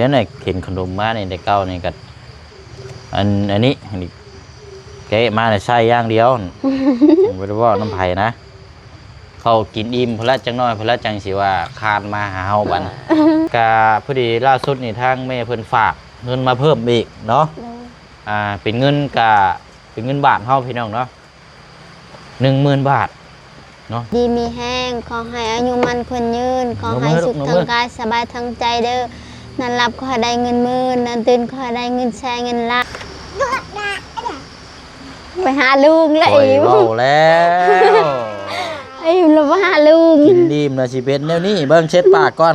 ແນວໃດເຫັນຂະໜົມມານີ້ແຕ່ເກົ່ານີ້ກໍ ອັນ ອັນນີ້ ອັນນີ້ແກະມາແລ້ວໃຊ້ຢ່າງດຽວ ບໍ່ໄດ້ເວົ້ານຳໃຜນະ. ເຂົາກິນອີ່ມພຸ້ນລະ ຈັກໜ້ອຍພຸ້ນລະ ຈັ່ງຊິວ່າຄານມາຫາເຮົາບັດນີ້. ກະພໍດີລ່າສຸດນີ້ທາງແມ່ເພິ່ນຝາກເງິນມາເພີ່ມອີກເນາະ. ໂດຍ ອ່າ ເປັນເງິນກະ ເປັນເງິນບາດເຮົາພີ່ນ້ອງເນາະ ໜຶ່ງໝື່ນບາດເນາະ. ດີມີແຮງ ຂໍໃຫ້ອາຍຸໝັ້ນຂວັນຍືນ ຂໍໃຫ້ສຸກທາງກາຍສະບາຍທາງໃຈເດີ. ນອນຫຼັບຂໍໃຫ້ໄດ້ເງິນໝື່ນ ນອນຕື່ນຂໍໃຫ້ໄດ້ເງິນແສນເງິນລ້ານ. ໄປຫາລຸງແລ້ວອີ່ມ ເວົ້າແລ້ວ ອີ່ມແລ້ວໄປຫາລຸງ. ກິນອີ່ມແລ້ວຊິເປັນແນວນີ້ ເບິ່ງເຊັດປາກກ່ອນ.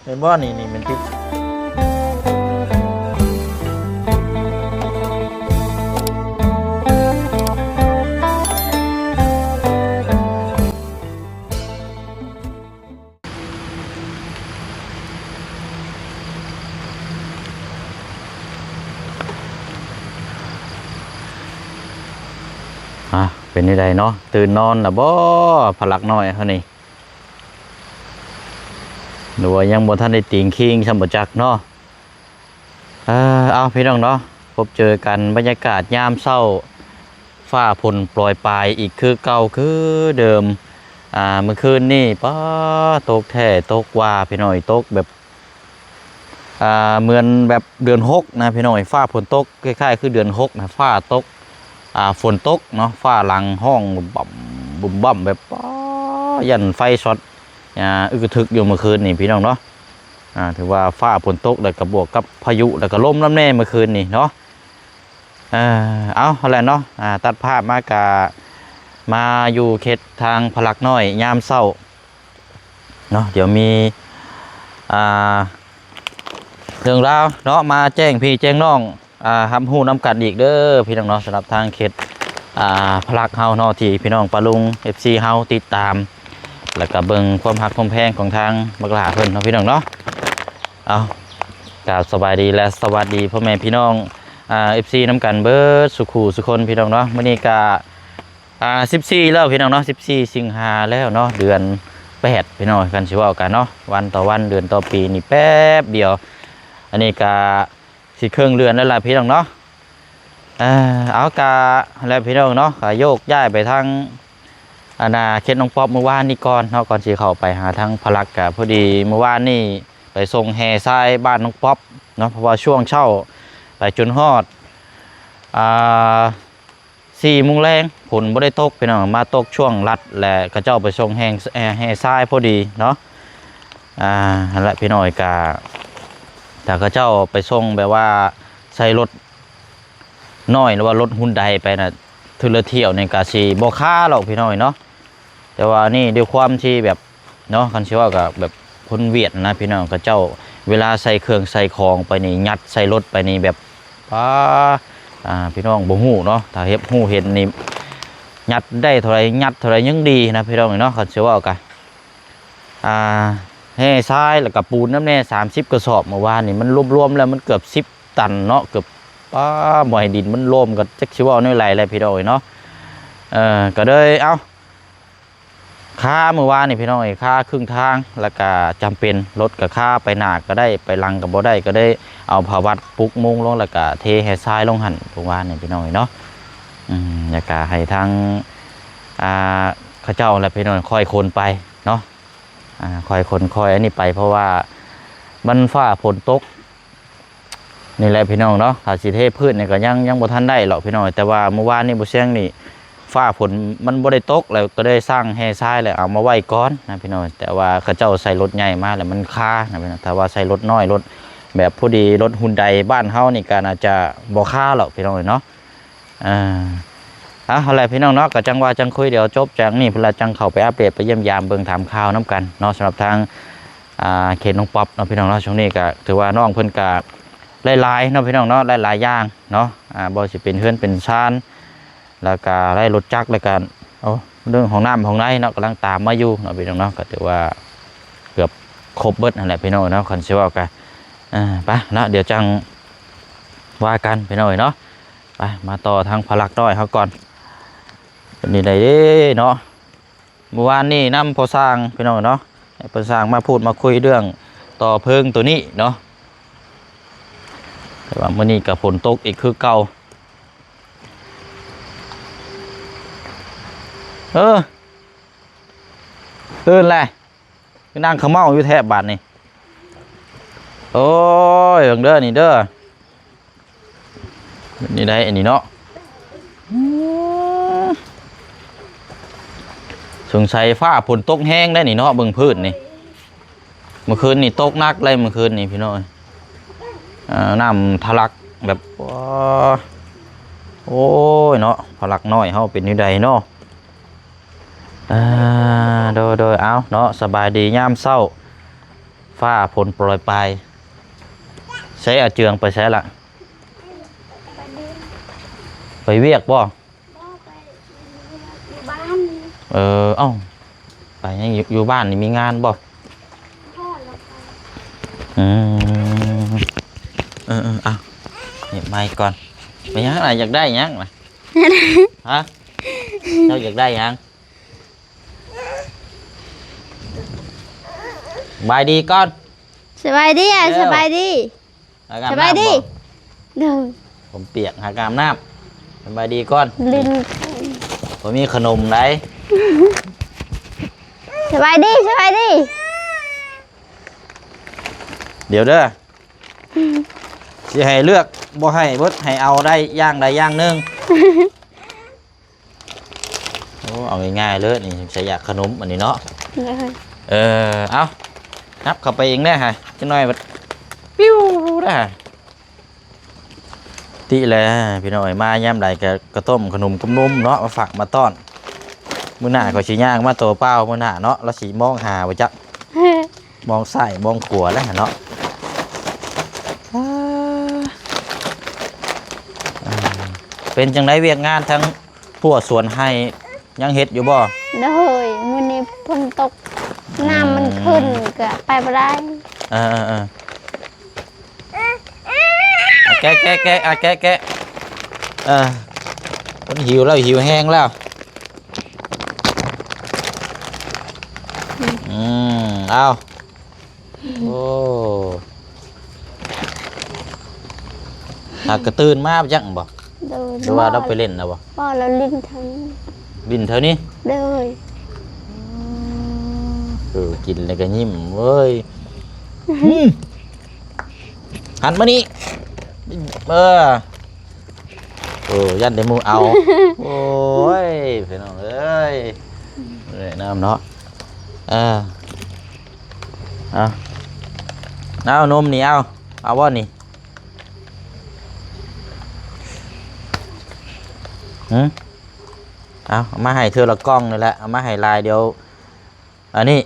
ເຫັນບໍ່ ນີ້ ນີ້ແມ່ນຕິດ ອ່າ ເປັນຈັ່ງໃດເນາະ ຕື່ນນອນລະບໍ່ ພະລັກນ້ອຍເຮົານີ້? ຫຼືວ່າຍັງບໍ່ທັນໄດ້ຕີງຄີງຊ້ຳບໍ່ຈັກເນາະ. ເອີ ເອົາ ພີ່ນ້ອງເນາະ ພົບເຈີກັນບັນຍາກາດຍາມເຊົ້າ ຟ້າຝົນໂປຣຍປາຍອີກຄືເກົ່າຄືເດີມ. ອ່າ ມື້ຄືນນີ້ ປາ ຕົກແທ້ຕົກວ່າ ພີ່ນ້ອງເອີຍ ຕົກແບບ ອ່າ ເໝືອນແບບເດືອນຫົກນະ ພີ່ນ້ອງເອີຍ ຟ້າຝົນຕົກຄ້າຍໆຄືເດືອນຫົກນະ ຟ້າຕົກ ອ່າ ຝົນຕົກເນາະ ຟ້າຫຼັງຮ້ອງບຸ້ມບັ້ມ ບຸ້ມບັ້ມ ແບບ ປາ ຢ້ານໄຟຊັອດ ອ່າ ອຶກກະທຶກຢູ່ມື້ຄືນນີ້ ພີ່ນ້ອງເນາະ. ອ່າ ຖືວ່າຟ້າຝົນຕົກ ແລ້ວກໍບວກກັບພາຍຸ ແລ້ວກໍລົມນຳແດ່ມື້ຄືນນີ້ເນາະ. ເອີ ເອົາ ຫັ້ນແຫຼະເນາະ ອ່າ ຕັດພາບມາກະ ມາຢູ່ເຂດທາງພະລັກນ້ອຍຍາມເຊົ້າເນາະ. ດຽວມີ ອ່າ ເລື່ອງລາວເນາະ ມາແຈ້ງພີ່ແຈ້ງນ້ອງ ອ່າ ຮັບຮູ້ນຳກັນອີກເດີພີ່ນ້ອງເນາະ. ສຳລັບທາງເຂດ ອ່າ ພະລັກເຮົາເນາະ ທີ່ພີ່ນ້ອງປ້າລຸງ ເອັຟຊີ ເຮົາຕິດຕາມ ແລ້ວກໍເບິ່ງຄວາມຮັກຄວາມແພງຂອງທາງບັກຫຼ້າເພິ່ນເນາະ ພີ່ນ້ອງເນາະ. ເອົາ ກາບສະບາຍດີ ແລະ ສະຫວັດດີພໍ່ແມ່ພີ່ນ້ອງ ອ່າ ເອັຟຊີ ນຳກັນເບິດສູ່ຄູ່ສູ່ຄົນ ພີ່ນ້ອງເນາະ. ມື້ນີ້ກະ ອ່າ ສິບສີ່ແລ້ວ ພີ່ນ້ອງເນາະ ສິບສີ່ສິງຫາແລ້ວເນາະ ເດືອນແປດ ພີ່ນ້ອງ ຄັນຊິເວົ້າກັນເນາະ ວັນຕໍ່ວັນ ເດືອນຕໍ່ປີນີ້ແປັບດຽວ. ອັນນີ້ກະ ຊິເຄິ່ງເດືອນແລ້ວລະ ພີ່ນ້ອງເນາະ. ເອີ ເອົາ ກະແລ້ວ ພີ່ນ້ອງເນາະ ກະໂຍກຍ້າຍໄປທາງ ອັນນ່າ ເຂດໜອງປອບມື້ວານນີ້ກ່ອນເນາະ ກ່ອນຊິເຂົ້າໄປຫາທາງພະລັກ. ກະພໍດີມື້ວານນີ້ໄປສົ່ງແຫ່ຊາຍບ້ານໜອງປອບເນາະ ເພາະວ່າຊ່ວງເຊົ້າໄປຈົນຮອດ ອ່າ ສີ່ໂມງແລງ ຝົນບໍ່ໄດ້ຕົກ ພີ່ນ້ອງ ມາຕົກຊ່ວງລັດ ແລະ ເຂົາເຈົ້າໄປສົ່ງແຫ່ ແຫ່ຊາຍພໍດີເນາະ. ອ່າ ຫັ້ນແຫຼະ ພີ່ນ້ອງເອີຍ ກະ ຖ້າເຂົາເຈົ້າໄປສົ່ງແບບວ່າໃສ່ລົດນ້ອຍ ຫຼືວ່າລົດຮຸນໄດໄປນະ ເທື່ອລະຖ້ຽວນີ້ກະຊິບໍ່ຄາດອກ ພີ່ນ້ອງເອີຍເນາະ. ແຕ່ວ່ານີ້ດ້ວຍຄວາມທີ່ແບບເນາະ ຄັນຊິເວົ້າກໍແບບຄົນຫວຽດນະ ພີ່ນ້ອງ ເຂົາເຈົ້າເວລາໃສ່ເຄື່ອງໃສ່ຂອງໄປນີ້ ຍັດໃສ່ລົດໄປນີ້ແບບ ປາ ອ່າ ພີ່ນ້ອງບໍ່ຮູ້ເນາະ ຖ້າເຮັດຮູ້ເຫັນນີ້ ຍັດໄດ້ເທົ່າໃດ ຍັດເທົ່າໃດຍັງດີນະ ພີ່ນ້ອງເນາະ. ຄັນຊິເວົ້າກະ ອ່າ ແຮ່ຊາຍ ແລ້ວກະປູນນຳແດ່ ສາມສິບກະສອບ ເມື່ອວານນີ້ ມັນລວມໆແລ້ວມັນເກືອບສິບຕັນເນາະ ເກືອບ ປາ ບໍ່ໃຫ້ດິນມັນລົມ ກໍຈັກຊິເວົ້າແນວໃດແຫຼະ ພີ່ນ້ອງເອີຍເນາະ. ເອີ ກໍເລີຍ ເອົ້າ ຄາມື້ວານນີ້ ພີ່ນ້ອງເອີຍ ຄາເຄິ່ງທາງ ແລ້ວກະຈຳເປັນ ລົດກະຄາ ໄປໜ້າກໍໄດ້ ໄປຫຼັງກໍບໍ່ໄດ້ ກໍໄດ້ເອົາຜ້າວັດປຸກມຸງລົງ ແລ້ວກະເທແຮ່ຊາຍລົງຫັ້ນ ມື້ວານນີ້ ພີ່ນ້ອງເອີຍເນາະ. ອືມ ແລ້ວກະໃຫ້ທາງ ອ່າ ເຂົາເຈົ້າແຫຼະ ພີ່ນ້ອງ ຄ່ອຍຂົນໄປເນາະ ອ່າ ຄ່ອຍຂົນຄ່ອຍອັນນີ້ໄປ ເພາະວ່າມັນຟ້າຝົນຕົກ ນີ້ແຫຼະ ພີ່ນ້ອງເນາະ. ຖ້າຊິເທພື້ນນີ້ກໍຍັງ ຍັງບໍ່ທັນໄດ້ຫຼອກ ພີ່ນ້ອງ ແຕ່ວ່າມື້ວານນີ້ບໍ່ຊຽງນີ້ ຟ້າຝົນມັນບໍ່ໄດ້ຕົກ ແລ້ວກໍໄດ້ສ້າງແຮ່ຊາຍ ແລ້ວເອົາມາໄວ້ກ່ອນນະ ພີ່ນ້ອງ. ແຕ່ວ່າເຂົາເຈົ້າໃສ່ລົດໃຫຍ່ມາ ແລ້ວມັນຄານະ ພີ່ນ້ອງ. ຖ້າວ່າໃສ່ລົດນ້ອຍ ລົດແບບພໍດີ ລົດຮຸນໄດບ້ານເຮົານີ້ ກໍໜ້າຈະບໍ່ຄາຫຼອກ ພີ່ນ້ອງເອີຍເນາະ. ອ່າ ເອົາ ຫັ້ນແຫຼະ ພີ່ນ້ອງເນາະ ກໍຈັ່ງວ່າຈັ່ງຄຸຍ ດຽວຈົບຈາກນີ້ພຸ້ນລະ ຈັ່ງເຂົ້າໄປອັບເດດ ໄປຢ້ຽມຢາມເບິ່ງຖາມຂ່າວນຳກັນເນາະ ສຳລັບທາງ ອ່າ ເຂດໜອງປອບເນາະ ພີ່ນ້ອງເນາະ. ຊ່ວງນີ້ກໍຖືວ່ານ້ອງເພິ່ນກໍຫຼາຍໆເນາະ ພີ່ນ້ອງເນາະ ຫຼາຍໆຢ່າງເນາະ ອ່າ ບໍ່ວ່າຊິເປັນເຮືອນເປັນຊານ ແລ້ວກໍໄດ້ລົດຈັກ ແລ້ວກໍ ໂອ້ ເລື່ອງຫ້ອງນ້ຳຫ້ອງໃນເນາະ ກຳລັງຕາມມາຢູ່ເນາະ ພີ່ນ້ອງເນາະ. ກໍຖືວ່າເກືອບຄົບເບິດຫັ້ນແຫຼະ ພີ່ນ້ອງເນາະ ຄັນຊິເວົ້າກໍ ອ່າ ໄປເນາະ ດຽວຈັ່ງວ່າກັນ ພີ່ນ້ອງເອີຍເນາະ. ໄປ ມາຕໍ່ທາງພະລັກນ້ອຍເຮົາກ່ອນ ເປັນນີ້ໄດ້ເດ້ເນາະ. ມື້ວານນີ້ນຳພໍ່ຊ່າງ ພີ່ນ້ອງເນາະ ໃຫ້ພໍ່ຊ່າງມາພູດມາຄຸຍເລື່ອງຕໍ່ເພີງໂຕນີ້ເນາະ. ແຕ່ວ່າມື້ນີ້ກໍຝົນຕົກອີກຄືເກົ່າ. ເອີ ຕື່ນແລ້ວ ຄືນັ່ງຂະເໝົາຢູ່ແທ້ບາດນີ້. ໂອ້ຍ ເບິ່ງເດີນີ້ເດີ ແບບນີ້ໄດ໋ ອັນນີ້ເນາະ. ອືມ ສົງໄສຟ້າຝົນຕົກແຮງໄດ໋ນີ້ເນາະ ເບິ່ງພື້ນນີ້. ເມື່ອຄືນນີ້ຕົກໜັກເລີຍ ເມື່ອຄືນນີ້ພີ່ນ້ອງເອີຍ. ອ່າ ນ້ຳທະລັກແບບ ໂອ້ຍເນາະ ພະລັກນ້ອຍເຮົາເປັນແນວໃດເນາະ. ອ່າ ໂດຍໆ ເອົາເນາະ ສະບາຍດີຍາມເຊົ້າ ຟ້າຝົນໂປຣຍປາຍ. ໃສອາເຈືອງໄປໃສລະ? ໄປວຽກບໍ່? ບໍ່ ໄປຢູ່ ຢູ່ບ້ານ. ເອີ ເອົ້າ ໄປຫຍັງ ຢູ່ ຢູ່ບ້ານນີ້ມີງານບໍ່? ພໍ່ລາວໄປ. ອືມ ເອີໆ ເອົາ ຫຍິບໄມກ່ອນ. ໄປຫຍັງລະ? ຢາກໄດ້ຫຍັງລະ? ຮະ? ເຈົ້າຢາກໄດ້ຫຍັງ? ສະບາຍດີກ່ອນ. ສະບາຍດີ ເອີ ສະບາຍດີ. ຫາກອາບນ້ຳບໍ່? ສະບາຍດີ. ໂດຍ. ຜົມປຽກ ຫາກອາບນ້ຳ. ສະບາຍດີກ່ອນ. ຫຼິ້ນ. ບໍ່ມີຂະໜົມໃດ. ສະບາຍດີ ສະບາຍດີ. ດຽວເດີ ຊິໃຫ້ເລືອກ ບໍ່ໃຫ້ເບິດ ໃຫ້ເອົາໄດ້ຢ່າງໃດຢ່າງໜຶ່ງ. ໂອ້ ເອົາງ່າຍໆເລີຍນີ້ ໃສ່ຢາກຂະໜົມອັນນີ້ເນາະ. ເອີ ເອົາ ຫຍັບເຂົ້າໄປອີກແດ່ຫະ ຈັກໜ້ອຍບັດ ປິວ ໄດ້ຫະ. ຕິແຫຼະພີ່ນ້ອງເອີຍ ມາຍາມໃດກໍ ກະຕົ້ມຂະໜົມກັບນົມເນາະ ມາຝາກມາຕ້ອນ. ມື້ໜ້າຂ້ອຍຊິຍ່າງມາໂຕເປົ່າ ມື້ໜ້າເນາະ ລາວຊິມອງຫາບໍ່ຈັກ. ມອງຊ້າຍມອງຂວາແລ້ວເນາະ. ເປັນຈັ່ງໃດວຽກງານທາງຮົ້ວສວນໄຮ່ ຍັງເຮັດຢູ່ບໍ່? ໂດຍ ມື້ນີ້ຝົນຕົກ ອືມ ນ້ຳມັນຂຶ້ນ ກໍໄປບໍ່ໄດ້. ເອີໆໆ ອາ ແກະ ແກະ ແກະ ອາ ແກະ ແກະ. ເອີ ມັນຫິວແລ້ວ ຫິວແຮງແລ້ວ. ອືມ ເອົາ ໂອ້ ຫາກະຕື່ນມາຈັກບໍ່? ໂດຍ. ຫຼືວ່າລາວໄປຫຼິ້ນແລ້ວບໍ່? ບໍ່ ລາວຫຼິ້ນເທິງ ຫຼິ້ນເທິງນີ້. ໂດຍ. ເອີ ກິນແລ້ວກໍຍິ້ມເວີຍ. ອືມ ຫັນມານີ້ ເອີ ເອີ ຢ້ານແຕ່ໝູ່ເອົາ. ໂອ້ຍ ພີ່ນ້ອງເອີຍ ເອີຍ ນ້ຳເນາະ. ເອີ ເອົາ ເອົາ ນົມນີ້ ເອົາ ເອົາບໍ່ນີ້? ຫື? ເອົາ ເອົາມາໃຫ້ເທື່ອລະກ່ອງນີ້ແຫຼະ ເອົາມາໃຫ້ຫຼາຍ ດຽວ ອັນນີ້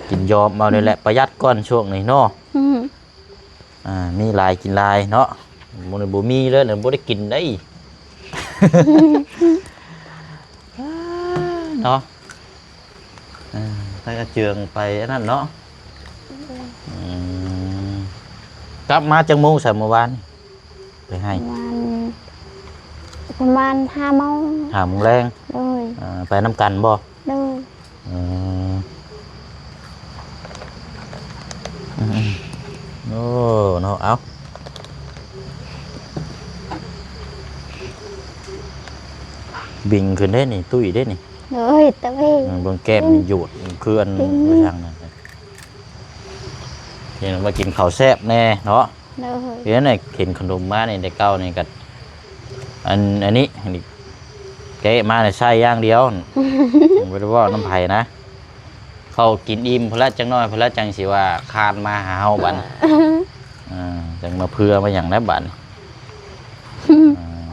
ກິນຍອມເອົານີ້ແຫຼະ ປະຢັດກ່ອນຊ່ວງນີ້ເນາະ. ອືມ ອ່າ ມີຫຼາຍກິນຫຼາຍເນາະ ມື້ນີ້ບໍ່ມີເລີຍ ບໍ່ໄດ້ກິນໄດ໋ ເນາະ. ເອີ ໃສ່ກະເຈືອງໄປອັນນັ້ນເນາະ. ອືມ ກັບມາຈັກໂມງຊະມື້ວານ? ໄປໃຫ້ ປະມານ ປະມານຫ້າໂມງ ຫ້າໂມງແລງ. ໂດຍ. ເອີ ໄປນຳກັນບໍ່? ໂດຍ. ເອີ ອືມໆ ໂອ້ ເນາະ ເອົາ ບິງຂຶ້ນເດ້ນີ້ ຕຸ້ຍເດ້ນີ້. ໂດຍ ຕະເວງ. ເບິ່ງແກ້ມນີ້ ໂຍດ ຄືອັນ ເປັນ ວ່າຈັ່ງນັ້ນ. ເຫັນວ່າກິນເຂົ້າແຊບແນ່ເນາະ. ໂດຍ. ເຫັນໄດ້ ເຫັນຂະໜົມມານີ້ແຕ່ເກົ່ານີ້ກໍ ອັນ ອັນນີ້ ອັນນີ້ ແກະມາໃສ່ຢ່າງດຽວ ບໍ່ໄດ້ເວົ້ານຳໃຜນະ. ເຂົ້າກິນອີ່ມພຸ້ນລະ ຈັກໜ້ອຍພຸ້ນລະ ຈັ່ງຊິວ່າຄານມາຫາເຮົາບັດນີ້. ອ່າ ຈັ່ງມາເພື່ອມາຫຍັງນະບັດນີ້.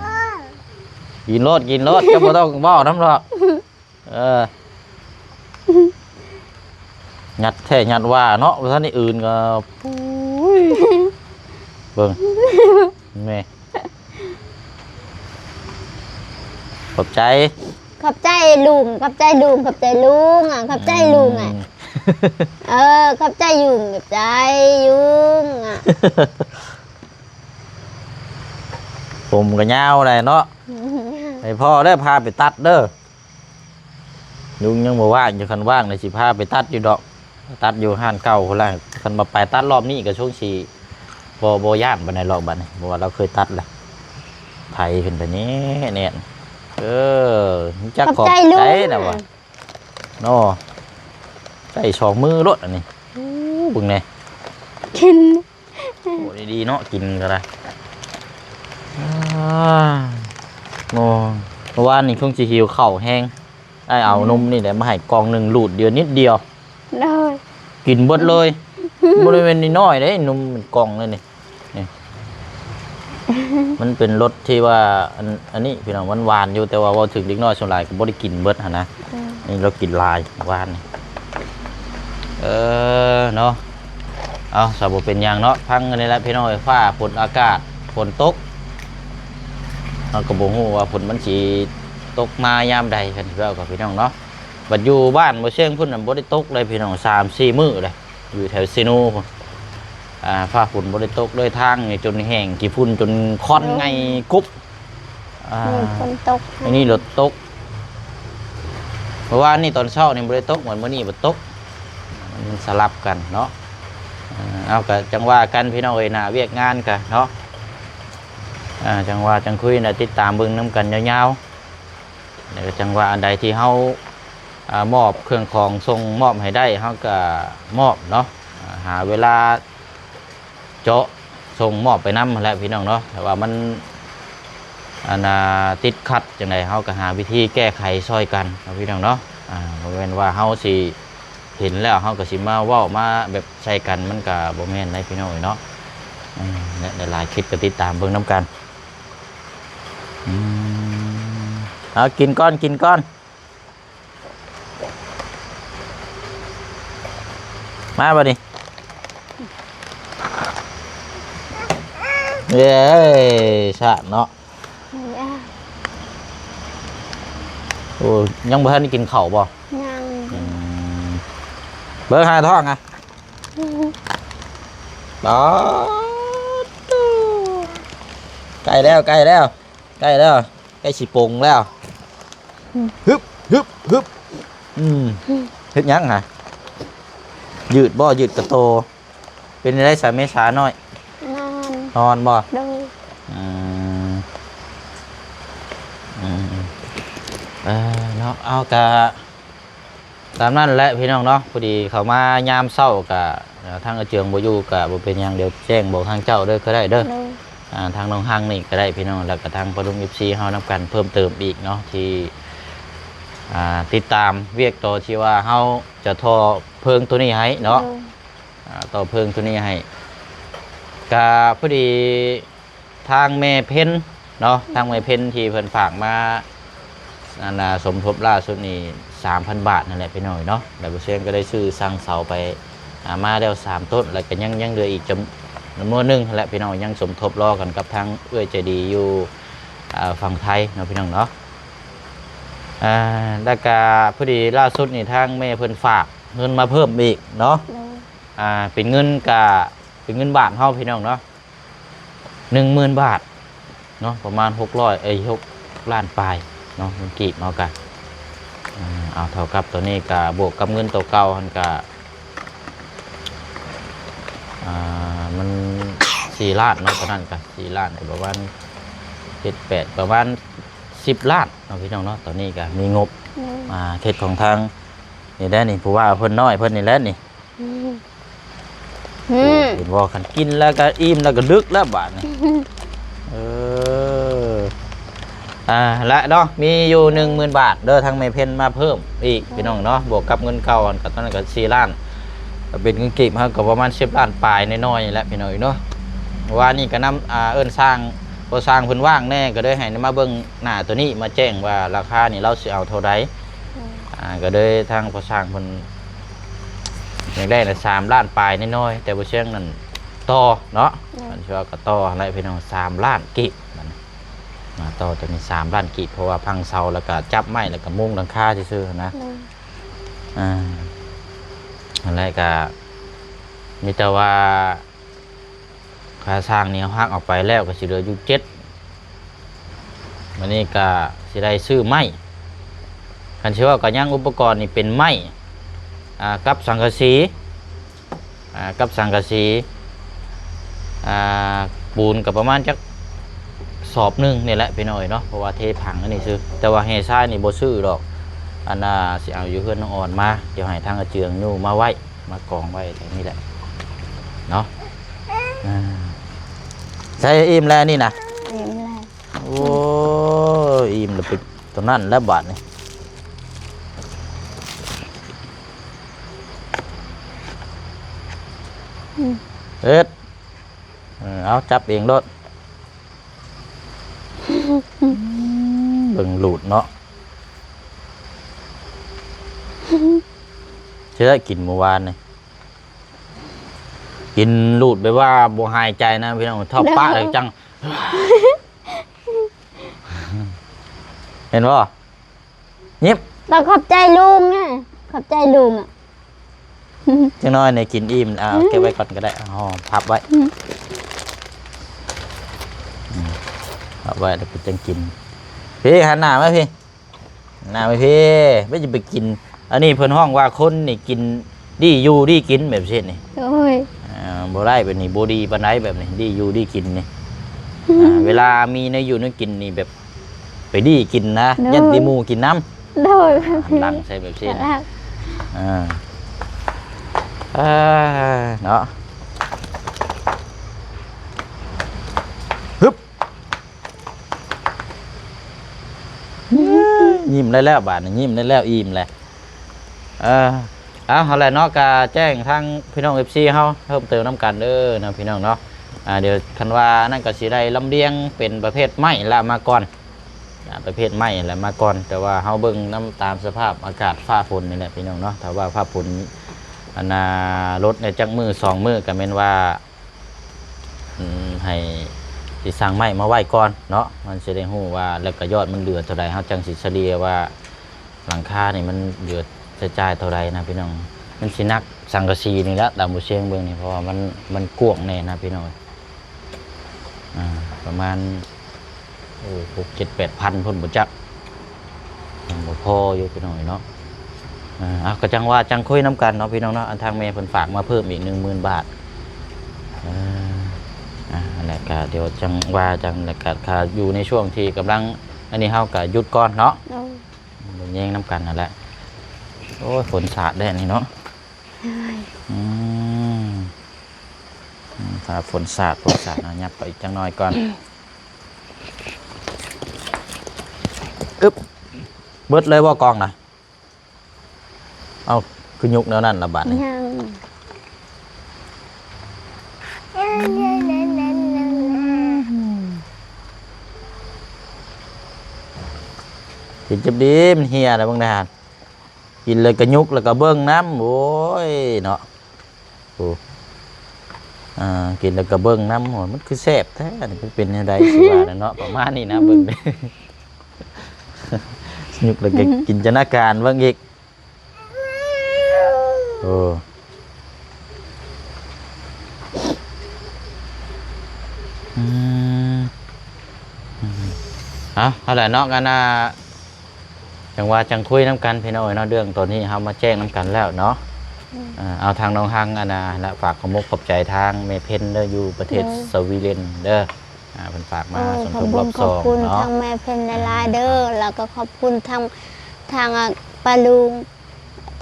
ອ່າ ກິນໂລດ ກິນໂລດ ເຈົ້າບໍ່ຕ້ອງເວົ້ານຳດອກ. ເອີ ຍັດແທ້ຍັດວ່າເນາະ ບໍ່ທັນໄດ້ອື່ນກໍ ໂອ້ຍ ເບິ່ງ ແມ່ ຂອບໃຈ ຂອບໃຈລຸງ ຂອບໃຈລຸງ ຂອບໃຈລຸງອະ ຂອບໃຈລຸງອະ. ອືມ ເອີ ຂອບໃຈລຸງ ຂອບໃຈລຸງອະ. ຜົມກໍຍາວໄດ໋ເນາະ. ໃຫ້ພໍ່ເດີພາໄປຕັດເດີ. ລຸງຍັງບໍ່ວ່າງຢູ່ ຄັນວ່າງນີ້ຊິພາໄປຕັດຢູ່ດອກ ຕັດຢູ່ຮ້ານເກົ່າພຸ້ນລະ. ຄັນວ່າໄປຕັດລອບນີ້ກໍຊົງຊິ ບໍ່ ບໍ່ຢ້ານປານໃດຫຼອກບັດນີ້ ເພາະວ່າລາວເຄີຍຕັດແລ້ວ ໄຖຂຶ້ນໄປແນ່ໆ ເອີ ຈັກຂອບໃຈນະວ່າ ເນາະ ໃຊ້ສອງມືໂລດອັນນີ້. ໂອ້ ເບິ່ງແດ່ ກິນ ໂອ້ ດີໆ ເນາະ ກິນກໍໄດ້. ອາ ໂອ້ ເມື່ອວານນີ້ຄົງຊິຫິວເຂົ້າແຮງ ອ້າຍເອົາ ອືມ ນົມນີ້ແຫຼະມາໃຫ້ກ່ອງໜຶ່ງ ລູດດຽວນິດດຽວ ໂດຍ ກິນເບິດເລີຍ. ບໍ່ໄດ້ແມ່ນນ້ອຍໆເດ້ ນົມເປັນກ່ອງເລີຍນີ້. ນີ້ ມັນເປັນລົດທີ່ວ່າ ອັນ ອັນນີ້ພີ່ນ້ອງ ມັນຫວານຢູ່ ແຕ່ວ່າເວົ້າເຖິງເດັກນ້ອຍສ່ວນຫຼາຍກໍບໍ່ໄດ້ກິນເບິດຫັ້ນນະ. ອືມ ນີ້ລາວກິນຫຼາຍວານນີ້. ເອີ ເນາະ ເອົາ ຊະ ບໍ່ເປັນຫຍັງເນາະ ພັງອັນນີ້ແຫຼະພີ່ນ້ອງເອີຍ ຟ້າຝົນອາກາດຝົນຕົກ ເຮົາກໍບໍ່ຮູ້ວ່າຝົນມັນຊິຕົກມາຍາມໃດ ຄັນຊິເວົ້າກັບພີ່ນ້ອງເນາະ. ບັດຢູ່ບ້ານບໍ່ຊຽງພຸ້ນນະ ບໍ່ໄດ້ຕົກເລີຍພີ່ນ້ອງ ສາມສີ່ມື້ເລີຍ ຢູ່ແຖວເຊໂນພຸ້ນ. ອາ ຟ້າຝົນບໍ່ໄດ້ຕົກເລີຍ ທາງນີ້ຈົນແຫ້ງ ຂີ້ຝຸ່ນຈົນຄວັນ ໂອ້ ໄງ່ກຸບ. ອາ ນີ້ຝົນຕົກ ອັນນີ້ລົດຕົກ ເມື່ອວານນີ້ຕອນເຊົ້ານີ້ບໍ່ໄດ້ຕົກ ມື້ນີ້ບັດຕົກ ມັນສະຫຼັບກັນເນາະ. ເອົາ ກະຈັ່ງວ່າກັນພີ່ນ້ອງເອີຍ ໜ້າວຽກງານກະເນາະ ອາ ຈັ່ງວ່າຈັ່ງຄຸຍນະ ຕິດຕາມເບິ່ງນຳກັນຍາວໆ. ແລ້ວກໍຈັ່ງວ່າອັນໃດທີ່ເຮົາ ອາ ມອບເຄື່ອງຂອງສົ່ງມອບໃຫ້ໄດ້ ເຮົາກໍມອບເນາະ ອາ ຫາເວລາເຈາະສົ່ງມອບໄປນຳຫັ້ນແຫຼະພີ່ນ້ອງເນາະ. ຖ້າວ່າມັນ ອັນນ່າ ຕິດຂັດຈັ່ງໃດ ເຮົາກໍຫາວິທີແກ້ໄຂຊ່ອຍກັນເນາະພີ່ນ້ອງເນາະ. ອາ ບໍ່ແມ່ນວ່າເຮົາຊິເຫັນແລ້ວເຮົາກໍຊິມາເວົ້າມາແບບໃສ່ກັນ ມັນກໍບໍ່ແມ່ນໃດພີ່ນ້ອງເອີຍເນາະ. ອາ ຫຼາຍໆຄລິບກໍຕິດຕາມເບິ່ງນຳກັນ. ອືມ ເອົາ ກິນກ່ອນ ກິນກ່ອນ ມາບັດນີ້. ເອີ ຊາດເນາະ. ໂອ້ ຍັງບໍ່ທັນໄດ້ກິນເຂົ້າບໍ່? ຍັງ. ອືມ ເບິ່ງຫາທ້ອງອະ. ປາດໂທ້ ໃກ້ແລ້ວ ໃກ້ແລ້ວ ໃກ້ແລ້ວ ໃກ້ຊິປົງແລ້ວ. ອືມ ຮຶບ ຮຶບ ຮຶບ. ອືມ ຮຶບ ເຮັດຫຍັງຫະ? ຍືດບໍ່? ຍືດກະໂຕ. ເປັນຈັ່ງໃດສາເມສານ້ອຍ? ນອນ. ນອນບໍ່? ໂດຍ. ອືມ ອືມ ເອີ ເນາະ ເອົາ ກະຕາມນັ້ນແຫຼະພີ່ນ້ອງເນາະ. ພໍດີເຂົ້າມາຍາມເຊົ້າກະ ເອີ ທາງອາເຈືອງບໍ່ຢູ່ກະບໍ່ເປັນຫຍັງ ດຽວແຈ້ງບອກທາງເຈົ້າເດີ ກໍໄດ້ເດີ. ໂດຍ. ອ່າ ທາງນ້ອງຮັງນີ້ກໍໄດ້ພີ່ນ້ອງ ແລ້ວກໍທາງພໍ່ລຸງ ເອັຟຊີ ເຮົານຳກັນເພີ່ມເຕີມອີກເນາະ ທີ່ ອ່າ ຕິດຕາມວຽກຕໍ່ທີ່ວ່າເຮົາຈະທໍ່ເພີງໂຕນີ້ໃຫ້ເນາະ. ໂດຍ. ອ່າ ຕໍ່ເພີງໂຕນີ້ໃຫ້ ກະພໍດີທາງແມ່ເພັນເນາະ ໂດຍ ທາງແມ່ເພັນທີ່ເພິ່ນຝາກມາ ອັນນ່າ ສົມທົບລ່າສຸດນີ້ ສາມພັນບາດນັ້ນແຫຼະພີ່ນ້ອງເນາະ. ແລ້ວບໍ່ຊຽງກໍໄດ້ຊື້ສັ່ງເສົາໄປ ອ່າ ມາແລ້ວສາມຕົ້ນ ແລ້ວກໍຍັງ ຍັງເຫຼືອອີກຈຳນວນໜຶ່ງຫັ້ນແຫຼະພີ່ນ້ອງ ຍັງສົມທົບລໍກັນກັບທາງເອື້ອຍໃຈດີຢູ່ ອ່າ ຝັ່ງໄທເນາະພີ່ນ້ອງເນາະ. ອ່າ ແລ້ວກໍພໍດີລ່າສຸດນີ້ທາງແມ່ເພິ່ນຝາກເງິນມາເພີ່ມອີກເນາະ. ໂດຍ. ອ່າ ເປັນເງິນກະ ເປັນເງິນບາດເຮົາພີ່ນ້ອງເນາະ ໜຶ່ງໝື່ນບາດເນາະ ປະມານຫົກຮ້ອຍ ເອີຍ ຫົກລ້ານປາຍເນາະ ເງິນກີບເຮົາກະ ເອົາ ເທົ່າກັບໂຕນີ້ກະບວກກັບເງິນໂຕເກົ່າຫັ້ນກະ ອ່າ ມັນສີ່ລ້ານເນາະ ຕອນນັ້ນກະສີ່ລ້ານ ກະປະມານເຈັດແປດ ປະມານສິບລ້ານເນາະ ພີ່ນ້ອງເນາະ. ຕອນນີ້ກະມີງົບ ໂດຍ ອ່າ ເຂດຂອງທາງນີ້ແຫຼະນີ້ ຜູ້ວ່າເພິ່ນນ້ອຍເພິ່ນນີ້ແຫຼະນີ້. ອືມ ອືມ ເຫັນບໍ່ ຄັນກິນແລ້ວກໍອີ່ມແລ້ວກໍດຶກແລ້ວບາດນີ້. ເອີ ອ່າ ແລະເນາະ ມີຢູ່ໜຶ່ງໝື່ນບາດເດີ ທາງແມ່ເພັນມາເພີ່ມອີກ ໂດຍ ພີ່ນ້ອງເນາະ ບວກກັບເງິນເກົ່າຫັ້ນ ກໍຕອນນັ້ນກໍສີ່ລ້ານ ກໍເປັນເງິນກີບເຮົາກໍປະມານສິບລ້ານປາຍໜ້ອຍໆນີ້ແຫຼະ ພີ່ນ້ອງເນາະ. ວານນີ້ກໍນຳ ອ່າ ເອີ້ນຊ່າງ ພໍຊ່າງເພິ່ນວ່າງແດ່ ກໍເລີຍໃຫ້ມາເບິ່ງໜ້າໂຕນີ້ ມາແຈ້ງວ່າລາຄານີ້ລາວຊິເອົາເທົ່າໃດ. ໂດຍ ອ່າ ກໍເລີຍທາງພໍ່ຊ່າງເພິ່ນຢາກໄດ້ນະ ສາມລ້ານປາຍນ້ອຍໆ ແຕ່ບໍ່ເຊີງນັ້ນຕໍ່ເນາະ. ໂດຍ ມັນຊິວ່າກໍຕໍ່ຫັ້ນແຫຼະພີ່ນ້ອງ ສາມລ້ານກີບ ມັນມາຕໍ່ຕົວນີ້ສາມລ້ານກີບ ເພາະວ່າພັງເສົາ ແລ້ວກໍຈັບໄມ້ ແລ້ວກໍມຸງຫຼັງຄາຊື່ໆນະ. ໂດຍ ອ່າ ຫັ້ນແຫຼະ ກໍມີແຕ່ວ່າ ຄ່າຊ່າງນີ້ເຮົາຫັກອອກໄປແລ້ວກໍຊິເຫຼືອຢູ່ເຈັດ ບາດນີ້ກໍຊິໄດ້ຊື້ໄມ້ ຄັນຊິເວົ້າກໍຍັງອຸປະກອນນີ້ເປັນໄມ້ ອ່າ ກັບສັງກະສີ ອ່າ ກັບສັງກະສີ ອ່າ ປູນກໍປະມານຈັກສອບໜຶ່ງນີ້ແຫຼະພີ່ນ້ອງເອີຍເນາະ ເພາະວ່າເທຜັງອັນນີ້ຊື່ ແຕ່ວ່າແຮ່ຊາຍນີ້ບໍ່ຊື້ດອກ ອັນນ່າ ຊິເອົາຢູ່ເຮືອນນ້ອງອອນມາ ດຽວໃຫ້ທາງອາເຈືອງຍູ້ມາໄວ້ ມາກອງໄວ້ແຖວນີ້ແຫຼະເນາະ. ອ່າ ໃສ່ອີ່ມແລ້ວນີ້ນະ? ອີ່ມແລ້ວ. ໂອ້ຍ ອີ່ມແລ້ວໄປຕົວນັ້ນແລ້ວບາດນີ້. ອືມ ເຮັດ ເອີ ເອົາ ຈັບເອງໂລດ. ເບິ່ງລູດເນາະ ຊິໄດ້ກິນມື້ວານນີ້ ກິນລູດແບບວ່າບໍ່ຫາຍໃຈນະພີ່ນ້ອງ ທອດປະແລ້ວຈັ່ງ ເຫັນບໍ່? ຍິບ ຕ້ອງຂອບໃຈລຸງນະ ຂອບໃຈລຸງອະ. ຈັກໜ້ອຍນີ້ກິນອີ່ມ ເອົາ ອືມ ເກັບໄວ້ກ່ອນກໍໄດ້ ເອົາຫໍ່ພັບໄວ້ ອືມ ອືມ ພັບໄວ້ແລ້ວກໍຈັ່ງກິນ. ພີ້ ຫັນໜ້າມາພີ້ ໜ້າມາພີ້ ໄປຈະໄປກິນ ອັນນີ້ເພິ່ນຮ້ອງວ່າຄົນນີ້ກິນ ດີຢູ່ດີກິນແບບຊີ້ນີ້ ໂດຍ ອ່າ ບໍ່ໄດ້ແບບນີ້ ບໍ່ດີປານໃດແບບນີ້ ດີຢູ່ດີກິນນີ້ ອືມ ອ່າ ເວລາມີແນວຢູ່ແນວກິນນີ້ແບບ ໄປດີກິນນະ ໂດຍ ຢ້ານຕິໝູ່ກິນນຳ ໂດຍ ຫຼັງໃສ່ແບບຊີ້ນະ ອ່າ ເອີ ເນາະ ຮຶບ ຍິ້ມໄດ້ແລ້ວ ບາດນີ້ຍິ້ມໄດ້ແລ້ວ ອີ່ມແລ້ວ ເອີ ເອົາ ຫັ້ນແຫຼະເນາະ ກະແຈ້ງທາງພີ່ນ້ອງເອັຟຊີເຮົາເພີ່ມເຕີມນຳກັນເດີເນາະ ພີ່ນ້ອງເນາະ ອ່າ ດຽວຄັນວ່ານັ້ນກໍຊິໄດ້ລຳລຽງເປັນປະເພດໄມ້ລະມາກ່ອນ ອ່າ ປະເພດໄມ້ລະມາກ່ອນ ແຕ່ວ່າເຮົາເບິ່ງນຳຕາມສະພາບອາກາດຟ້າຝົນນີ້ແຫຼະ ພີ່ນ້ອງເນາະ ຖ້າວ່າຟ້າຝົນ ອັນນ່າ ລົດໃນຈັກມື້ສອງມື້ກໍແມ່ນວ່າ ອືມ ໃຫ້ ຊິສັ່ງໄມ້ມາໄວ້ກ່ອນເນາະ ມັນຊິໄດ້ຮູ້ວ່າ ແລ້ວກໍຍອດມັນເຫຼືອເທົ່າໃດ ເຮົາຈັ່ງຊິສະເລ່ຍວ່າ ຫຼັງຄານີ້ມັນເຫຼືອໃຊ້ຈ່າຍເທົ່າໃດນະພີ່ນ້ອງ ມັນຊິໜັກສັງກະສີນີ້ແຫຼະ ຕາມບໍ່ຊຽງເບິ່ງນີ້ ເພາະວ່າມັນ ມັນກວ້າງແນ່ນະພີ່ນ້ອງ ອ່າ ປະມານ ໂອ້ ຫົກເຈັດແປດພັນພຸ້ນບໍ່ຈັກ ຍັງບໍ່ພໍຢູ່ພີ່ນ້ອງເນາະ ເອີ ເອົາ ກໍຈັ່ງວ່າຈັ່ງຄຸຍນຳກັນເນາະພີ່ນ້ອງເນາະ ອັນທາງແມ່ເພິ່ນຝາກມາເພີ່ມອີກໜຶ່ງໝື່ນບາດ ເອີ ອ່າ ຫັ້ນແຫຼະ ກໍດຽວຈັ່ງວ່າຈັ່ງ ແລ້ວກໍຖ້າຢູ່ໃນຊ່ວງທີ່ກຳລັງ ອັນນີ້ເຮົາກໍຢຸດກ່ອນເນາະ ໂດຍ ແຍ່ງນຳກັນຫັ້ນແຫຼະ ໂອ້ຍ ຝົນສາດແດ່ນີ້ເນາະ ໂດຍ ອືມ ອືມ ຖ້າຝົນສາດ ຝົນສາດ ເອົາ ຫຍັບໄປອີກຈັກໜ້ອຍກ່ອນ ອຶບ ເບິດເລີຍບໍ່ກອງນະ? ເອົ້າ ຄືຍົກແນວນັ້ນລະບາດນີ້ ຍັງ ກິນຈັບດີ ມັນເຫ່ຍແລ້ວເບິ່ງໄດ້ຫັ້ນ ກິນແລ້ວກໍຍົກ ແລ້ວກໍເບິ່ງນຳ ໂອ້ຍເນາະ ໂອ້ ອ່າ ກິນແລ້ວກໍເບິ່ງນຳ ໂອ້ ມັນຄືແຊບແທ້ ອັນນີ້ມັນເປັນແນວໃດ ຊິວ່າແຫຼະເນາະ ປະມານນີ້ນະ ເບິ່ງ ຍຸກແລ້ວກໍ ອືມ ຈິນຕະນາການເບິ່ງອີກ ໂອ້ ອືມ ເອົາ ເອົາແຫຼະເນາະ ກັນນະ ຈັ່ງວ່າຈັ່ງຄຸຍນຳກັນພີ່ນ້ອງເອີຍເນາະ ເລື່ອງຕອນນີ້ເຮົາມາແຈ້ງນຳກັນແລ້ວເນາະ ອືມ ເອົາ ທາງນ້ອງຮັງ ອັນນ່າ ແລະ ຝາກຂອບມົກຂອບໃຈທາງແມ່ເພັນເດີ ຢູ່ປະເທດ ໂດຍ ສະວີເດນເດີ ອ່າ ເພິ່ນຝາກມາ ໂອ້ຍ ສົມທົບ ຂອບຄຸນ ລອບສອງເນາະ ຂອບຄຸນທາງແມ່ເພັນຫຼາຍໆເດີ ອ່າ ແລ້ວກໍຂອບຄຸນທາງ ທາງ ອ່າ ປ້າລຸງ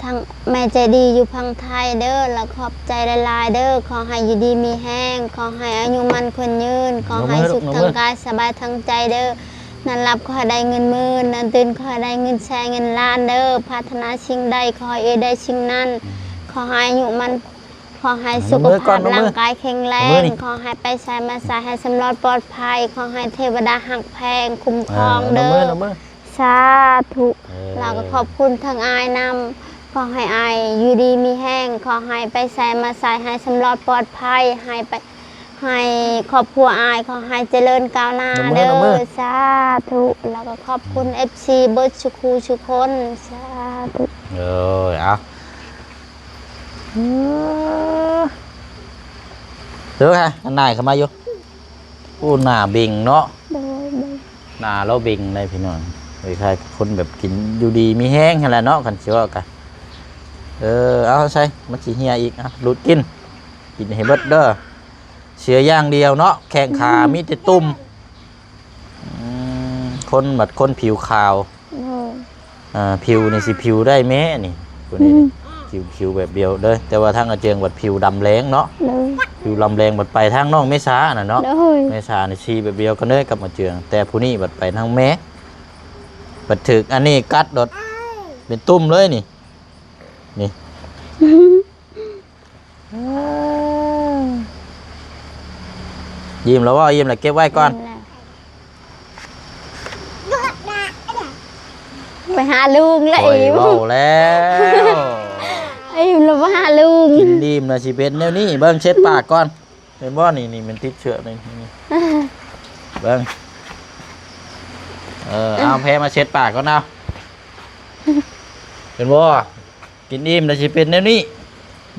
ທາງແມ່ໃຈດີຢູ່ຝັ່ງໄທເດີ ແລ້ວຂອບໃຈຫຼາຍໆເດີ ຂໍໃຫ້ຢູ່ດີມີແຮງ ຂໍໃຫ້ອາຍຸໝັ້ນຂວັນຍືນ ຂໍໃຫ້ສຸກທາງກາຍສະບາຍທາງໃຈເດີ ນອນຫຼັບຂໍໃຫ້ໄດ້ເງິນໝື່ນ ນອນຕື່ນຂໍໃຫ້ໄດ້ເງິນແສນເງິນລ້ານເດີ ປາດຖະໜາສິ່ງໃດຂໍໃຫ້ເອື້ອຍໄດ້ສິ່ງນັ້ນ ຂໍໃຫ້ອາຍຸໝັ້ນ ຂໍໃຫ້ສຸຂະພາບຮ່າງກາຍແຂງແຮງ ຂໍໃຫ້ໄປໃສມາໃສໃຫ້ສຳລອດປອດໄພ ຂໍໃຫ້ເທວະດາຮັກແພງຄຸ້ມຄອງເດີ ສາທຸ ເອີ ແລ້ວກໍຂອບຄຸນທາງອ້າຍນຳ ຂໍໃຫ້ອ້າຍຢູ່ດີມີແຮງ ຂໍໃຫ້ໄປໃສມາໃສໃຫ້ສຳລອດປອດໄພ ໃຫ້ໄປ ໃຫ້ຄອບຄົວອ້າຍຂໍໃຫ້ຈະເລີນກ້າວໜ້າເດີ ສາທຸ ແລ້ວກໍຂອບຄຸນເອັຟຊີເບິດສູ່ຄູ່ສູ່ຄົນ ສາທຸ ເອີ ເອົາ ເອີ ເດີ ອັນນາຍເຂົ້າມາຢູ່ ໂອ້ ໜ້າເບັງເນາະ ໂດຍ ໂດຍ ໜ້າລາວເບັງເລີຍພີ່ນ້ອງ ຄ້າຍໆຄົນແບບກິນຢູ່ດີມີແຮງຫັ້ນແຫຼະເນາະ ຄັນຊິເວົ້າກະ ເອີ ເອົາໃສ່ ມັນຊິເຫ່ຍອີກ ເອົາ ດູດກິນ ກິນໃຫ້ເບິດເດີ. ເສຍຢ່າງດຽວເນາະ ແຂ້ງຂາ ອືມ ມີແຕ່ຕຸ່ມ. ອືມ ຄົນບັດຄົນຜິວຂາວ ໂດຍ ອ່າ ຜິວນີ້ຊິຜິວໄດ້ແມ້ນີ້ ຜູ້ນີ້ ອືມ ຜິວ ຜິວແບບດຽວເລີຍ. ແຕ່ວ່າທາງອາເຈີງບັດຜິວດຳແລງເນາະ ໂດຍ ຜິວດຳແລງ. ບັດໄປທາງນ້ອງເມສານະເນາະ ໂດຍ ເມສານີ້ສີແບບດຽວກັນເລີຍກັບອາເຈີງ. ແຕ່ຜູ້ນີ້ບັດໄປທາງແມ່ ບັດຖືກອັນນີ້ກັດໂດດເປັນຕຸ່ມເລີຍນີ້ ນີ້. ອີ່ມແລ້ວບໍ່? ອີ່ມແລ້ວເກັບໄວ້ກ່ອນ ໄປຫາລຸງແລ້ວ. ຂ້ອຍອີ່ມ ເວົ້າແລ້ວ ອີ່ມແລ້ວໄປຫາລຸງ. ກິນອີ່ມແລ້ວຊິເປັນແນວນີ້. ເບິ່ງ ເຊັດປາກກ່ອນ ເຫັນບໍ່? ນີ້ ນີ້ມັນຕິດເຊື້ອນີ້ ນີ້ ເບິ່ງ ເອີ ເອົາແພມາເຊັດປາກກ່ອນ ເອົາ ເຫັນບໍ່? ກິນອີ່ມແລ້ວຊິເປັນແນວນີ້.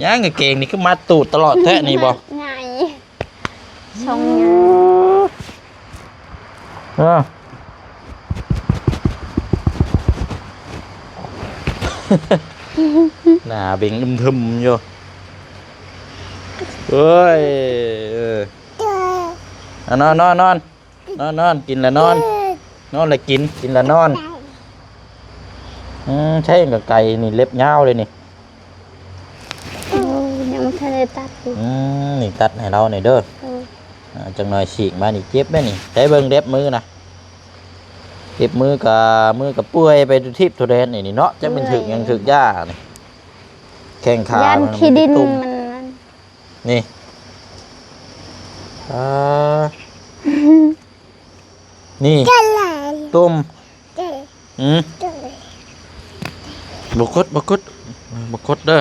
ຫຍັງກາງເກງນີ້ຄືມັດຕູດຕະຫຼອດແທ້ນີ້ບໍ່? ໃຫຍ່ ຊ່ອງໃຫຍ່ ເອີ ໜ້າເບັງອຶມທຶມຢູ່. ເອີຍ ເອີ ນອນ ນອນ ນອນ. ນອນ ນອນ ກິນລະນອນ ນອນລະກິນ ກິນລະນອນ. ອືມ ໃຊ້ກາງໄກນີ້ເລັບຍາວເລີຍນີ້. ໂອ້ ຍັງບໍ່ທັນໄດ້ຕັດຢູ່. ອືມ ນີ້ຕັດໃຫ້ລາວນີ້ເດີ. ເອີ ອ່າ ຈັກໜ່ອຍສີກມານີ້ເຈັບແມ່ນນີ້. ໃຊ້ເບິ່ງເລັບມືນະ ເລັບມືກະ ມືກະເປື່ອຍໄປທຸກທິດທຸກແດນນີ້ເນາະ. ຈັກແມ່ນຖືກຫຍັງ ເປື່ອຍ ຖືກຢານີ້. ແຂ້ງຂາ ຢ້ານ ມັນ ຂີ້ດິນ ມັນ ມັນ ນີ້ ອ່າ ນີ້ ຕຸ່ມ ອືມ ບໍ່ກົດ ບໍ່ກົດ ບໍ່ກົດເດີ.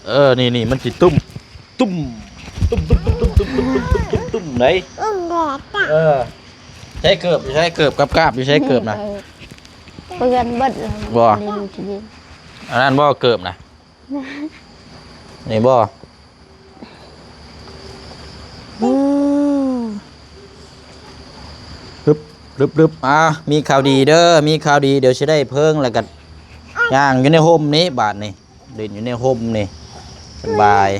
ເອີ ນີ້ ນີ້ ມັນຊິຕຸ່ມ ຕຸ່ມ ຕຸ່ມ ຕຸ່ມ ໄດ໋. ເອີ ໃຊ້ເກີບຢູ່ໃສ? ເກີບກາບໆ ຢູ່ໃສເກີບນະ? ເປື້ອນເບິດແລ້ວ. ບໍ່ ອັນນັ້ນບໍ່ເກີບນະ? ນີ້ບໍ່? ອືມ ຮຶບ ຮຶບ ຮຶບ. ອ່າ ມີຂ່າວດີເດີ ມີຂ່າວດີ. ດຽວຊິໄດ້ເພິ່ງ ແລ້ວກໍຍ່າງຢູ່ໃນຮົ່ມນີ້ ບາດນີ້ ຫຼິ້ນຢູ່ໃນຮົ່ມນີ້ ສະບາຍ.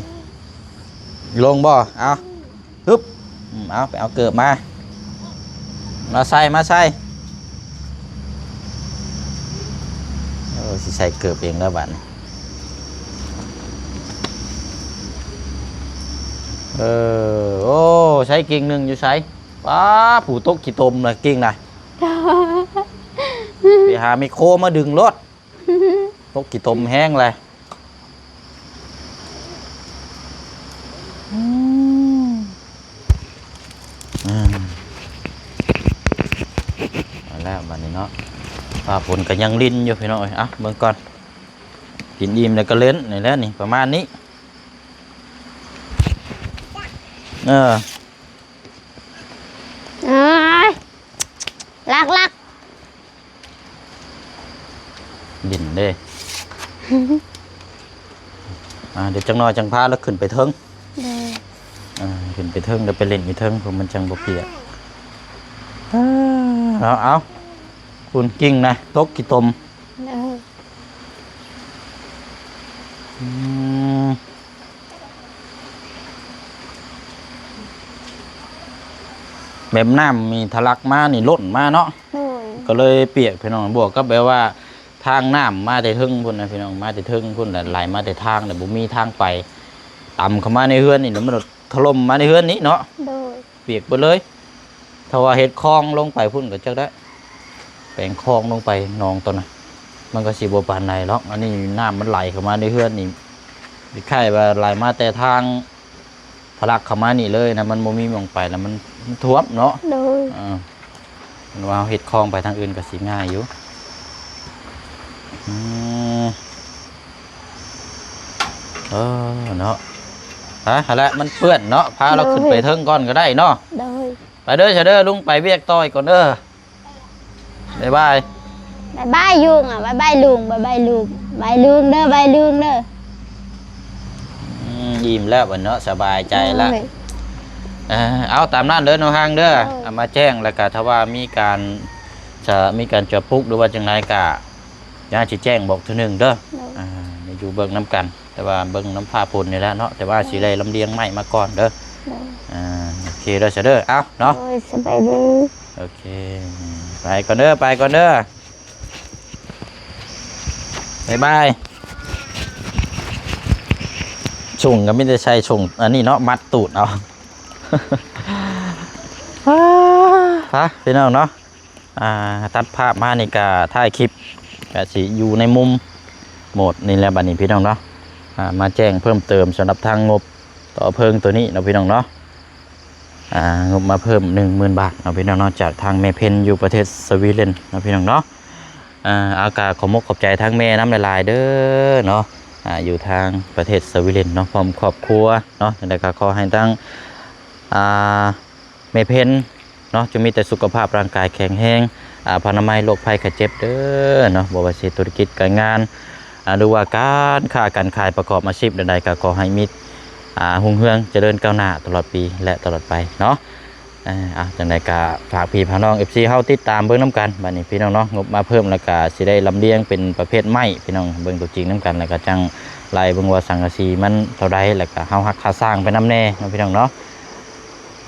ລົງບໍ່? ເອົາ ຮຶບ ອືມ ເອົາ ໄປເອົາເກີບມາ ມາໃສ່ ມາໃສ່. ເອີ ຊິໃສ່ເກີບເອງແລ້ວບາດນີ້. ເອີ ໂອ້ ໃສ່ກິ່ງໜຶ່ງຢູ່ໃສ? ປ້າ ຜູ້ຕົກຂີ້ຕົມນະ ກິ່ງນະ ໄປຫາແມກໂຄມາດຶງໂລດ. ຕົກຂີ້ຕົມແຮງແຫຼະ. ອືມ ອືມ ເອົາແລ້ວບາດນີ້ເນາະ. ຟ້າຝົນກໍຍັງລິນຢູ່ພີ່ນ້ອງເອີຍ. ອ່ະ ເບິ່ງກ່ອນ ກິນອີ່ມແລ້ວກໍຫຼິ້ນນີ້ແຫຼະ ນີ້ ປະມານນີ້. ເອີ ເອີຍ ລັກ ລັກ ດິນເດ້. ອ່າ ດຽວຈັກໜ່ອຍຈັ່ງພາລາວຂຶ້ນໄປເທິງ. ເອີ ອ່າ ຂຶ້ນໄປເທິງ ແລ້ວໄປຫຼິ້ນຢູ່ເທິງ ເພາະມັນຈັ່ງບໍ່ປຽກ. ອ່າ ເອົາ ເອົາ ຄຸນກິ່ງນະ ຕົກຂີ້ຕົມ. ເອີ ອືມ ແບບນ້ຳນີ້ທະລັກມານີ້ ລົ້ນມາເນາະ. ໂດຍ ກໍເລີຍປຽກພີ່ນ້ອງ. ບວກກັບແບບວ່າທາງນ້ຳມາແຕ່ເທິງພຸ້ນນະພີ່ນ້ອງ ມາແຕ່ເທິງພຸ້ນ ແລ້ວໄຫຼມາແຕ່ທາງ ແລ້ວບໍ່ມີທາງໄປ ຕຳເຂົ້າມາໃນເຮືອນນີ້ ແລ້ວມັນຖະຫຼົ່ມມາໃນເຮືອນນີ້ເນາະ. ໂດຍ ປຽກເບິດເລີຍ. ຖ້າວ່າເຮັດຄອງລົງໄປພຸ້ນກໍຈັກໄດ້ ແປງຄອງລົງໄປໜອງຕົວນະ ມັນກໍຊິບໍ່ປານໃດດອກ. ອັນນີ້ນ້ຳມັນໄຫຼເຂົ້າມາໃນເຮືອນນີ້ ຄ້າຍໆວ່າໄຫຼມາແຕ່ທາງ ທະລັກເຂົ້າມານີ້ເລີຍນະ ມັນບໍ່ມີໝ່ອງໄປ ແລ້ວມັນ ມັນຖ້ວມເນາະ. ໂດຍ ເອີ ຄັນວ່າເຮົາເຮັດຄອງໄປທາງອື່ນກໍຊິງ່າຍຢູ່. ອືມ ເອີ ເນາະ ໄປ ຫັ້ນແຫຼະ ມັນເປື້ອນເນາະ ພາລາວຂຶ້ນໄປເທິງກ່ອນກໍໄດ້ເນາະ. ໂດຍ ໄປເດີ ຊະເດີ ລຸງໄປວຽກຕໍ່ອີກກ່ອນເດີ. ບາຍບາຍ ບາຍບາຍລຸງ ອ່ະ ບາຍບາຍລຸງ ບາຍບາຍລຸງ ບາຍລຸງເດີ ບາຍລຸງເດີ. ອືມ ອີ່ມແລ້ວບັດເນາະ ສະບາຍໃຈລະ. ໂດຍ ເອີ ເອົາຕາມນັ້ນເດີນ້ອງຮັງເດີ. ໂດຍ ເອົາມາແຈ້ງ ແລ້ວກະຖ້າວ່າມີການ ຈະມີການຈະປຸກ ຫຼືວ່າຈັ່ງໃດກະ ດຽວຊິແຈ້ງບອກເທື່ອໜຶ່ງເດີ. ໂດຍ ອ່າ ດຽວຢູ່ເບິ່ງນຳກັນ ແຕ່ວ່າເບິ່ງນຳຟ້າຝົນນີ້ແຫຼະເນາະ ແຕ່ວ່າຊິໄດ້ລຳລຽງໄມ້ມາກ່ອນເດີ. ອ່າ ໂອເຄເດີ ຊະເດີ ເອົ້າເນາະ ໂດຍ ສະບາຍດີ ໂອເຄ ໄປກ່ອນເດີ ໄປກ່ອນເດີ ບາຍບາຍ. ຊຸງກໍມີແຕ່ໃສ່ຊຸງອັນນີ້ເນາະ ມັດຕູດເອົາ ພາ ພາ ພີ່ນ້ອງເນາະ. ອ່າ ຕັດພາບມານີ້ກະ ທ້າຍຄລິບກະຊິຢູ່ໃນມຸມໂໝດນີ້ແຫຼະ ບັດນີ້ພີ່ນ້ອງເນາະ. ອ່າ ມາແຈ້ງເພີ່ມເຕີມສຳລັບທາງງົບຕໍ່ເພີງໂຕນີ້ເນາະ ພີ່ນ້ອງເນາະ. ອ່າ ງົບມາເພີ່ມໜຶ່ງໝື່ນບາດເນາະ ພີ່ນ້ອງເນາະ ຈາກທາງແມ່ເພັນຢູ່ປະເທດສະວີເດັນເນາະ ພີ່ນ້ອງເນາະ. ອ່າ ເອົາ ກະຂໍມຸກຂອບໃຈທາງແມ່ນຳຫຼາຍໆເດີເນາະ ອ່າ ຢູ່ທາງປະເທດສະວີເດັນເນາະ ພ້ອມຄອບຄົວເນາະ. ຈັ່ງໃດກໍຂໍໃຫ້ທັງ ອ່າ ແມ່ເພັນເນາະ ຈົ່ງມີແຕ່ສຸຂະພາບຮ່າງກາຍແຂງແຮງ ອາ ພານາໄມ ໂລກໄພໄຂ້ເຈັບເດີເນາະ. ບໍ່ວ່າຊິເຮັດທຸລະກິດການງານ ອາ ຫຼືວ່າການຄ້າການຂາຍ ປະກອບອາຊີບໃດໆ ກໍຂໍໃຫ້ມີ ອາ ຮຸ່ງເຮືອງຈະເລີນກ້າວໜ້າຕະຫຼອດປີ ແລະ ຕະຫຼອດໄປເນາະ. ອາ ຈັ່ງໃດກໍຝາກພີ່ຝາກນ້ອງ ເອັຟຊີ ເຮົາຕິດຕາມເບິ່ງນຳກັນ ບັດນີ້ພີ່ນ້ອງເນາະ. ງົບມາເພີ່ມແລ້ວກໍຊິໄດ້ລຳລຽງເປັນປະເພດໄມ້ ພີ່ນ້ອງເບິ່ງຕົວຈິງນຳກັນ ແລ້ວກໍຈັ່ງໄລ່ເບິ່ງວ່າສັງກະສີມັນເທົ່າໃດ ແລ້ວກໍເຮົາຫັກຄ່າສ້າງໄປນຳແດ່ເນາະ ພີ່ນ້ອງເນາະ.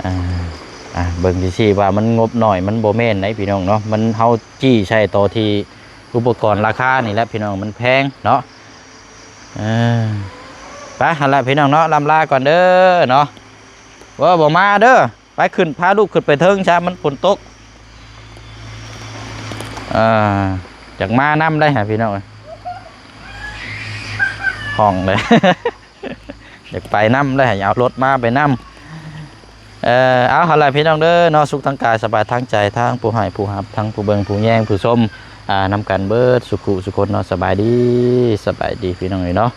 ອ່າ ອ່າ ເບິ່ງຊື່ໆວ່າມັນງົບໜ້ອຍ ມັນບໍ່ແມ່ນໃດພີ່ນ້ອງເນາະ. ມັນ ເຮົາຈີ້ໃສ່ຕໍ່ທີ່ອຸປະກອນລາຄານີ້ແຫຼະພີ່ນ້ອງ ມັນແພງເນາະ. ເອີ ໄປ ຫັ້ນລະພີ່ນ້ອງເນາະ ລ່ຳລາກ່ອນເດີເນາະ. ເອີ ບໍ່ມາເດີ ໄປຂຶ້ນ ພາລູກຂຶ້ນໄປເທິງຊະ ມັນຝົນຕົກ. ເອີ ຢາກມານຳໄດ໋ຫາ ພີ່ນ້ອງເອີຍ ຫ້ອງເດ້. ຢາກໄປນຳແລ້ວ ໃຫ້ເອົາລົດມາໄປນຳ. ເອີ ເອົາ ຫັ້ນແຫຼະພີ່ນ້ອງເດີເນາະ ສຸກທາງກາຍສະບາຍທາງໃຈ ທັງຜູ້ໃຫ້ຜູ້ຮັບ ທັງຜູ້ເບິ່ງຜູ້ແຍງຜູ້ຊົມ ອ່າ ນຳກັນເບິດສຸຂູສຸຄົນເນາະ. ສະບາຍດີ ສະບາຍດີພີ່ນ້ອງເອີຍເນາະ.